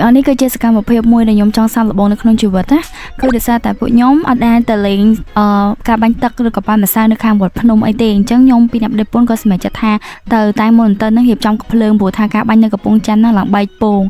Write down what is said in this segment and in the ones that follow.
ទាំងអស់នេះគឺជាសកម្មភាពមួយដែលខ្ញុំចង់សាកល្បងនៅក្នុងជីវិតណាគឺដោយសារតែពួកខ្ញុំអត់ដែលទៅលេងអឺការបាញ់ទឹកឬក៏ប៉ាម្សៅនៅខាងវត្តភ្នំអីទេអញ្ចឹងខ្ញុំពីអ្នកប្រពន្ធក៏សម្រេចចិត្តថាទៅតែមុនទៅនឹងរៀបចំកំភ្លើងព្រោះថាការបាញ់នៅកំពង់ច័ន្ទហ្នឹងឡើងបែកពង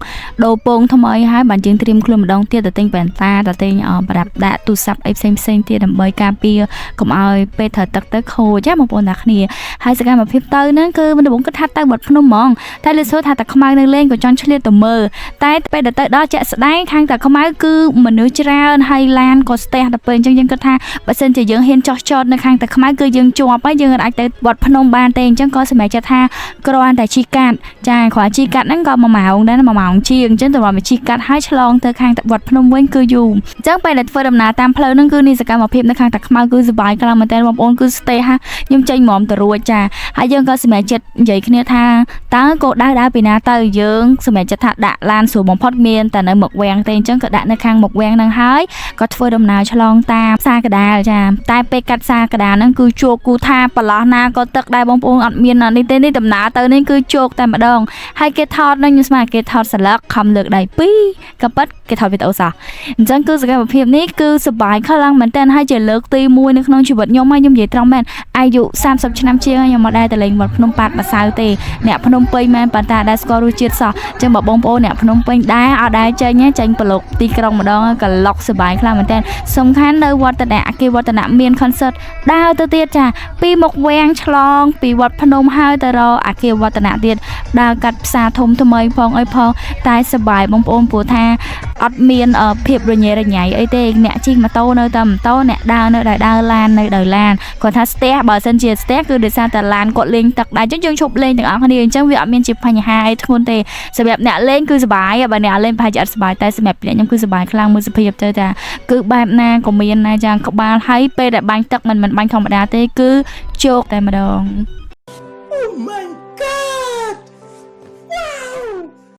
ដូរពងថ្មីហើយបានយើងត្រៀមខ្លួនម្ដងទៀតទៅទិញវ៉ែនតាទៅទិញប្រដាប់ដាក់ទូរស័ព្ទអីផ្សេងផ្សេងទៀតដើម្បីការពារកុំឲ្យពេលត្រូវទឹកទៅខូចណាបងប្អូនតាគ្នាហើយសកម្មភាពទៅហ្នឹងគឺមិនដំបូងគិតថាទៅវត្តភ្នំហ្មងតែលើសួរថាតាខ្មៅនៅលេងក៏ចង់ឆ្លៀតទៅមើលតែពេលដែលទៅដល់ជាក់ស្ដែងខាងតាខ្មៅគឺមនុស្សច្រើនហើយឡានក៏ស្ទះដល់ពេលអញ្ចឹងយើងគិតថាបើសិនជាយើងហ៊ានចោះចតនៅខាងតាខ្មៅគឺយើងជាប់ហើយយើងអាចទៅវត្តភ្នំបានទេអញ្ចឹងក៏សម្រេចចិត្តថាគ្រាន់តែជិះកាត់ចាគ្រាន់ជិះកាត់ហ្នឹងក៏1ម៉ោងដែរ1ម៉ោងជាងអញ្ចឹងទៅមកជិះកាត់ហើយឆ្លងទៅខាងវត្តភ្នំវិញគឺយូរអញ្ចឹងពេលដែលធ្វើដំណើរតាមផ្លូវហ្នឹងគឺនេះសកម្មភាពនៅខាងតាខ្មៅគឺសប្បាយខ្លាំងមែនទែនបងប្អូនគឺស្ទេហាខ្ញុំចេញហ្មងទៅរួចចាហើយយើងក៏សម្រេចចិត្តនិយាយគ្នាថាតើគោលដៅដើរពីណាទៅយើងសម្រេចចិត្តថាដាក់ឡានស្រួលបំផុតមានតែនៅមុខវាំងទេអញ្ចឹងក៏ដាក់នៅខាងមុខវាំងហ្នឹងហើយក៏ធ្វើដំណើរឆ្លងតាមផ្សារកដាលចាតែពេលកាត់ផ្សារកដាលហ្នឹងគឺជោគគូថាប្រឡោះណាក៏ទឹកដែរបងប្អូនអត់មាននេះទេនេះដំណើរទៅនេះគឺជោគតែម្ដងហើយគេថតនឹងខ្ញុំស្មានគេថតស្លឹកខំលើកដៃពីរក៏ប៉ិតគេថតវីដេអូសោះអញ្ចឹងគឺសកម្មភាពនេះគឺសប្បាយខ្លាំងមែនទែនហើយជាលើកទី1នៅក្នុងជីវិតខ្ញុំហើយខ្ញុំនិយាយត្រង់មែនអាយុ30ឆ្នាំជាងហើយខ្ញុំមកដែរទៅលេងវត្តភ្នំប៉ាត់ម្សៅទេអ្នកភ្នំពេញមែនប៉ុន្តែអត់ដែលស្គាល់រសជាតិសោះអញ្ចឹងបើបងប្អូនអ្នកភ្នំពេញដែរអត់ដែលចេញទេចេញប្រឡូកទីក្រុងម្ដងក៏ឡុកសប្បាយខ្លាំងមែនទែនសំខាន់នៅវត្តនៈអគារវឌ្ឍនៈមាន concert ដើរទៅទៀតចាពីមុខវាំងឆ្លងពីវត្តភ្នំហើយទៅរកអគារវឌ្ឍនៈទៀតដើរកាត់ផ្សារធំថ្មីផងអីផងតែសប្បាយបងប្អូនព្រោះថាអត់មានភាពរញ៉េរញ៉ៃអីទេអ្នកជិះម៉ូតូនៅតែម៉ូតូអ្នកដើរនៅដែលដើរឡាននៅដោយឡានគាត់ថាស្ទះបើសិនជាស្ទះគឺដោយសារតែឡានគាត់លេងទឹកដែរអញ្ចឹងយើងឈប់លេងទាំងអស់គ្នាអញ្ចឹងវាអត់មានជាបញ្ហាអីធ្ងន់ទេសម្រាប់អ្នកលេងគឺសប្បាយបើអ្នកលេងប្រហែលជាអត់សប្បាយតែសម្រាប់អ្នកខ្ញុំគឺសប្បាយខ្លាំងមើលសភាពទៅតាគឺបែបណាក៏មានដែរចាក្បាលហើយពេលដែលបាញ់ទឹកមិនមិនបាញ់ធម្មតាទេគឺជោគតែម្ដង។